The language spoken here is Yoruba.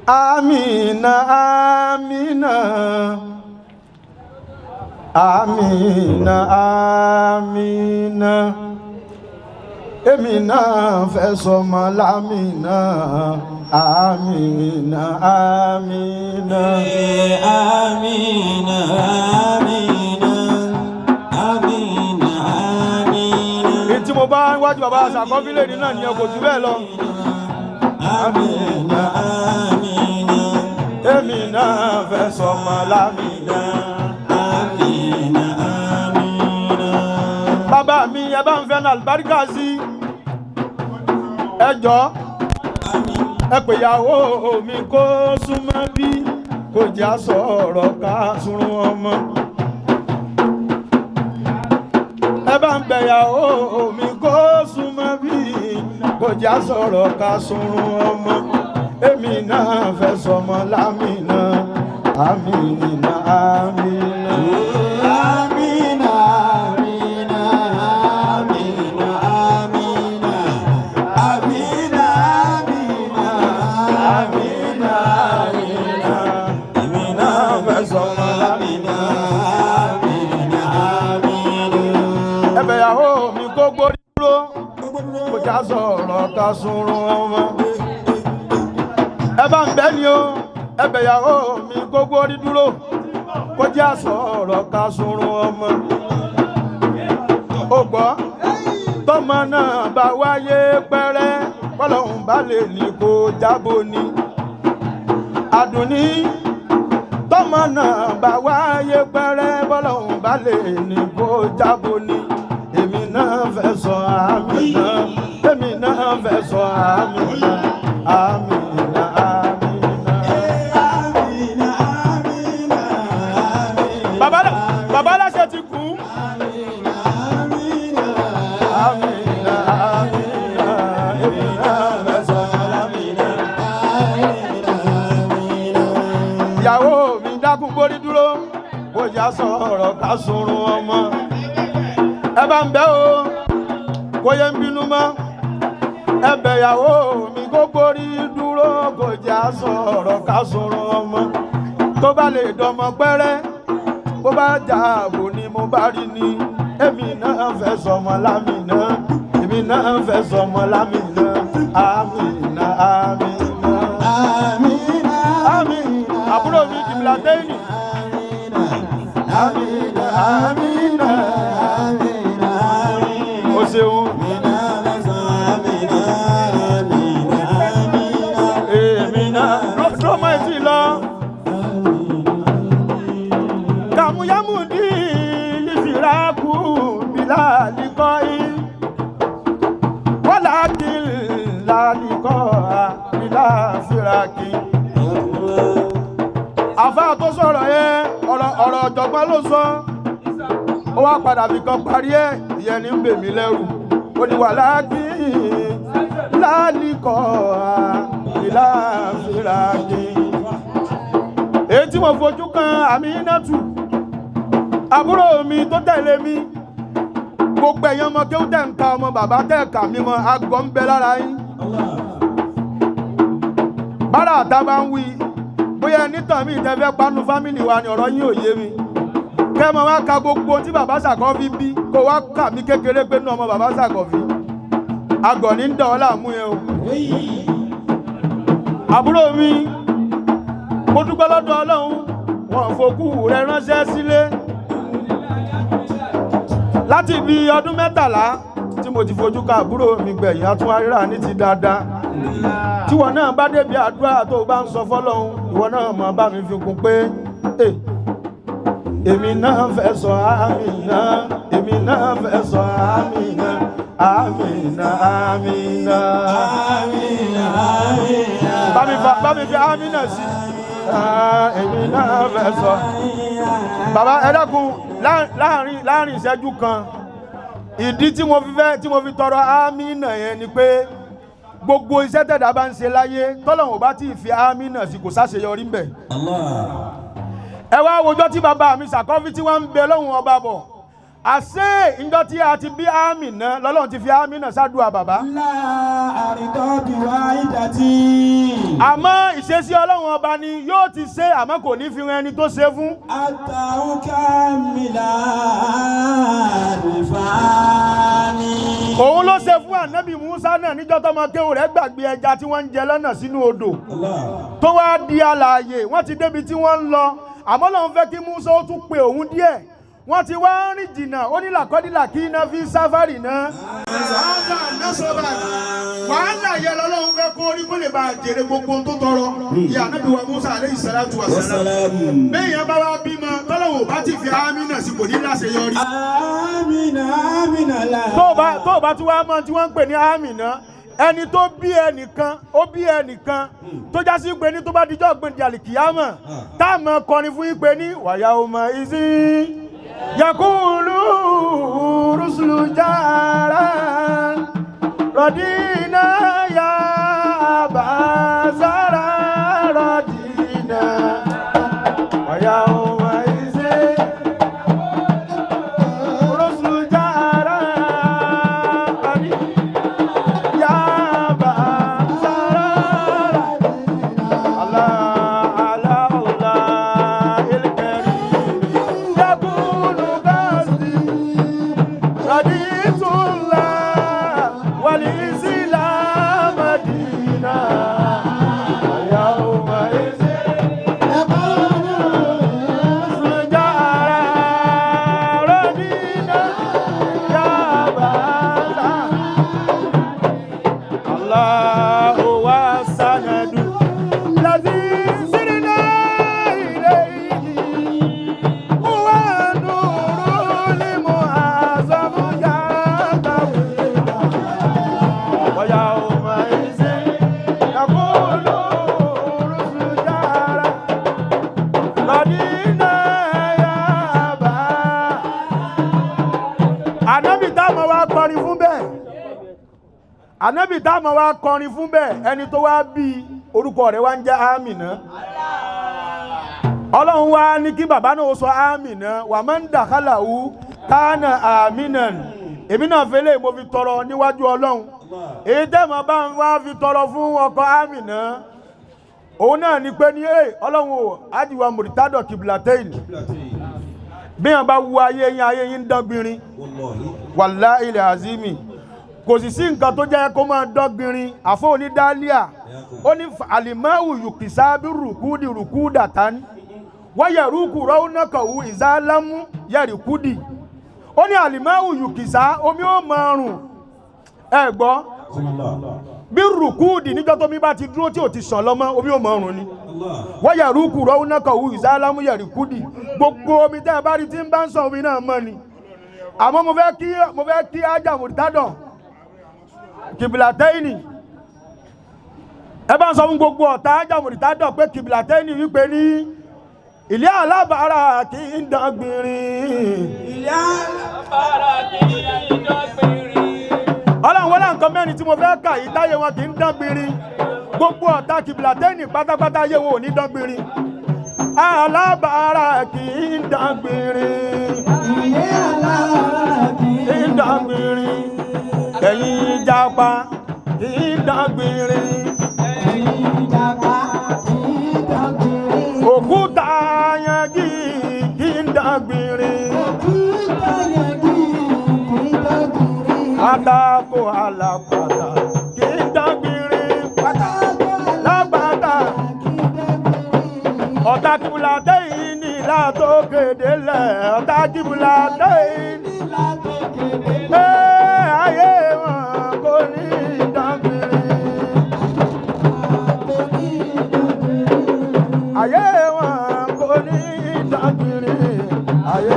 Amina, amina, amina, amina. Èmi náà fẹ́ sọmọ lámìnà. Amina, amina. Amina, amina, amina, amina. Èyí tí mo bá wájú bàbá àṣàkọ́fílẹ̀ ní náà nìyẹn, kò jù bẹ́ẹ̀ lọ. Amina, amina. Èmi náà fẹ́ sọmọ lámìnà. Amina, amina. Bàbá mi, ẹ bá ń fẹ́ náà àlùbáríkà sí. Ẹ jọ, ẹ pè ìyàwó mi kó súnmọ́ bí kò já sọ̀rọ̀ ká sunrun ọmọ. Ẹ bá ń bẹ̀ ìyàwó mi kó súnmọ́ bí kò já sọ̀rọ̀ ká sunrun ọmọ. Èmi náà fẹ́ sọmọ lámìnà. Àmìnà, àmìnà. Amina, amina, amina, amina. Amina, amina, amina, amina. Èmi náà fẹ́ sọmọ lámìnà. Amina, amina. Ẹ bẹ̀ ìyàwó mi kó gbórí dúró kò já sọ̀rọ̀ ká sunrun ọmọ. Ẹ bá ń bẹ́ ni o, ẹ bẹ̀ ìyàwó mi kó gbórí dúró kò já sọ̀rọ̀ ká sunrun ọmọ. Ó gbọ́, tọmọ náà bá wáyé pẹ́rẹ́, kọ́lọ́hún bá lè ní kó jábọ̀ ni. Àdùnní, tọmọ náà bá wáyé pẹ́rẹ́, bọ́lọ́hún bá lè ní kó jábọ̀ ni. Èmi náà fẹ́ sọ àmì náà, èmi náà fẹ́ sọ àmì náà, àmì náà, àmì náà. Amina, amina, amina. Bàbá aláṣẹ ti kú. Amina, amina. Àmì náà, àmì náà, èmi náà fẹ́ sọ àmì náà. Amina, amina. Ìyàwó mi, dákun gbórí dúró kó já sọ̀rọ̀ ká sunrun ọmọ. Ẹ bá ń bẹ́ o, kó yẹ ń bínú mọ́. Ẹ bẹ̀ ìyàwó mi kó gbórí dúró kó já sọ̀rọ̀ ká sunrun ọmọ. Tó bá lè dọmọ pẹ́rẹ́, bó bá jà ààbò ni mo bá rí ni. Èmi náà fẹ́ sọmọ lámìnà, èmi náà fẹ́ sọmọ lámìnà. Àmìnà, àmìnà. Amina, Àmín. Àbúrò mi kìbìlà tẹ́yìn. Amina, amina, amina, amina. O ṣeun. Amina, amina, amina, amina. Èmi náà dúró mọ́ etí lọ. Kàmúyámù dí lífìràkù bílà líkọ́ í. Wọ́lá kí ńlá líkọ́ a bílà fìràkì. Àfa tó sọ̀rọ̀ yẹn, ọ̀rọ̀ ọ̀rọ̀ ọ̀jọ̀gbọ́n ló sọ. Ó wá padà fi kan parí ẹ̀, ìyẹn ní ń bè mí lẹ́rù. Ó ní wàhálà kí ńlá líkọ́ a bílà fìràkì. Èyí tí mo fojú kan Àmínátù, àbúrò mi tó tẹ̀lé mi, gbogbo ẹ̀yàn ọmọ kéwú tẹ̀ ń ka ọmọ bàbá tẹ̀ kà mí mọ́, àgọ́ ń bẹ lára yín. Bára àta bá ń wí bóyá nítàn mí ìtẹ́fẹ́ panu fámìlì wa ni ọ̀rọ̀ yín ò yé mi. Kẹ́ mọ wá ka gbogbo tí bàbá Sàkọ́fí bí, kó wá kà mí kékeré pé nínú ọmọ bàbá Sàkọ́fí, àgọ̀ ní ń dàn ọ́ láàmú yẹn o. Àbúrò mi, mo dúpẹ́ lọ́dọ̀ Ọlọ́run, wọn fòkú rẹ ránṣẹ́ sílé láti bí ọdún 13 tí mo ti fojú ká àbúrò mi gbẹ̀yìn. Atúnwárírà ní ti dáadáa. Tíwọ náà bá débi àdúrà tó bá ń sọ fọ́lọ́hun, ìwọ náà mọ̀ bá mi fi kún pé, "Eh, èmi náà fẹ́ sọ àmìnà, èmi náà fẹ́ sọ àmìnà, àmìnà, àmìnà." Amina, amina. Bá mi fi àmìnà sí. Ah, èmi náà fẹ́ sọ. Bàbá, ẹ dákun, láàrin ìṣẹ́jú kan, ìdí tí mo fi fẹ́ tí mo fi tọrọ àmìnà yẹn ni pé gbogbo iṣẹ́ tẹ̀dá bá ń ṣe láyé, tọ́lọ́hun bá tí ì fi àmìnà sí, kò sáṣeyọrí ń bẹ̀. Allah. Ẹ wá wojọ́ tí bàbá mi Sàkọ́fí tí wọ́n ń bẹ lọ́hùn ọba bọ̀. Àṣé ìjọ tí a ti bí Àmínà lọ́lọ́run ti fi Àmínà ṣàdúrà bàbá. لا أرضى بواحدتي. Àmọ́ ìṣesí Ọlọ́run ọba ni yóò ti ṣe, àmọ́ kò ní fi ran ẹni tó ṣe fún. حتى أكمل الفاني. Òun ló ṣe fún ànábì Musa náà níjọ́ tọmọ kéwù rẹ̀ gbàgbé ẹja tí wọ́n ń jẹ lọ́nà sínú odò الله. tó wá di alààyè. Wọ́n ti débi tí wọ́n ń lọ, àmọ́ lòun fẹ́ kí Musa ó tún pe òun díẹ̀. Wọ́n ti wá ń rìn jìnnà, ó ní làkọ́dílà kí iná fi sáfárì náà. Wàhálà yẹn lọ́lọ́run fẹ́ kó rí kó lè bá a jèrè gbogbo ohun tó tọrọ. Ìyá ànábì wa Musa aleyhi salatu wa salam. والسلام. Béèyàn bá wá bímọ tọ́lọ́wọ́ bá ti fi Amina sí, kò ní láṣeyọrí. آمين آمين لا. Tó o bá tún wá mọ̀ tí wọ́n ń pè ní Amina, ẹni tó bí ẹnìkan, ó bí ẹnìkan tó já sí pé ní tó bá dijọ́ gbèǹdé àlìkìyámọ̀, tá a mọ̀ kọrin fún yín pé ní wàyà ọmọ ìsín yakulu rusulu jara rọdínà yà bàzàrà rọdínà wàyà ọmọ ìsín rusulu jara rọdínà yà bàzàrà. Allah ala Allah il-Karim yakunu qasdi raditullah wal islam dina yawma izin sujara radina ya bala Allah huwa sanadu الذي سرنا إليه هو نور المعظم يا طويل ويومئذ يقول رسل جارا رضينا يا أبا. Ànábì táwọn wá kọrin fún bẹ́ẹ̀, ànábì táwọn wá kọrin fún bẹ́ẹ̀, ẹni tó wá bí orúkọ rẹ̀ wá ń jẹ́ Àmínà. Ọlọ́run wá ní kí bàbá náà ó sọ Àmínà wà máa ń dàkálà wú kánà Àmínà. Èmi náà fẹ́lẹ́ mo fi tọrọ níwájú Ọlọ́run, èyí tẹ́mọ̀ bá ń wá fi tọrọ fún ọkọ Àmínà, òun náà ni pé ní Ọlọ́run o, ájìwà mùrítádọ̀ kìbìlàtẹ́yìn, bí wọn bá wu ayé yín, ayé yín ń dán gbinrin. والله. Wàlá ilẹ̀ azimi, kò sì sí nǹkan tó jẹ́ kó máa dọ́gbìnrin. Àfọ́ onídàálíà ó ní àlìmáwù yùkìsá bí rùkúdì rùkúdà tán wáyà rúkù rọ́ọ̀nàkọ̀wù ìzálámú yẹ̀rìkúdì. Ó ní àlìmáwù yùkìsá, omi ó máa rùn, ẹ gbọ́, الله. bí rùkúdì níjọ́ tómi bá ti dúró tí ò ti sàn lọ́mọ́, omi ó máa rùn ni. الله. Wáyà rúkù rọ́ọ̀nàkọ̀wù ìzálámú yẹ̀rìkúdì. Gbogbo omi tẹ́ ẹ bá rí tí ń bá ń sàn, omi náà mọ́ ni. Àmọ́ mo fẹ́ kí ájà mùtádọ̀ kìbìlàtẹ́yìnì, ẹ bá ń sọ fún gbogbo ọ̀tá ájà mùtádọ̀ pé kìbìlàtẹ́yìnì wípé ní ilé alábàárà kì í dán gbìnrín. Ọlọ́run wọlé nǹkan mẹ́rin tí mo fẹ́ kà yìí táyé wọn kì í dán gbìnrín. Gbogbo ọ̀tá kìbìlàtẹ́yìnì pátápátá, ayé wọn ò ní dán gbìnrín. Alábàárà kì í dán gbìnrín, kì í dán gbìnrín. Ẹ̀yin ìjàpá kì í dán gbìnrín. Òkúta yangi kì í dán gbìnrín. Àtakò àlàpàtà kì í dán gbìnrín. Lágbàdà ọ̀tá kìbùlà tẹ́yìn ní ìlà tó kéde lẹ̀, ọ̀tá kìbùlà tẹ́yìn ní ayé wọn kò ní dán gbìnrín. Ayé wọn kò ní dán gbìnrín. Ayé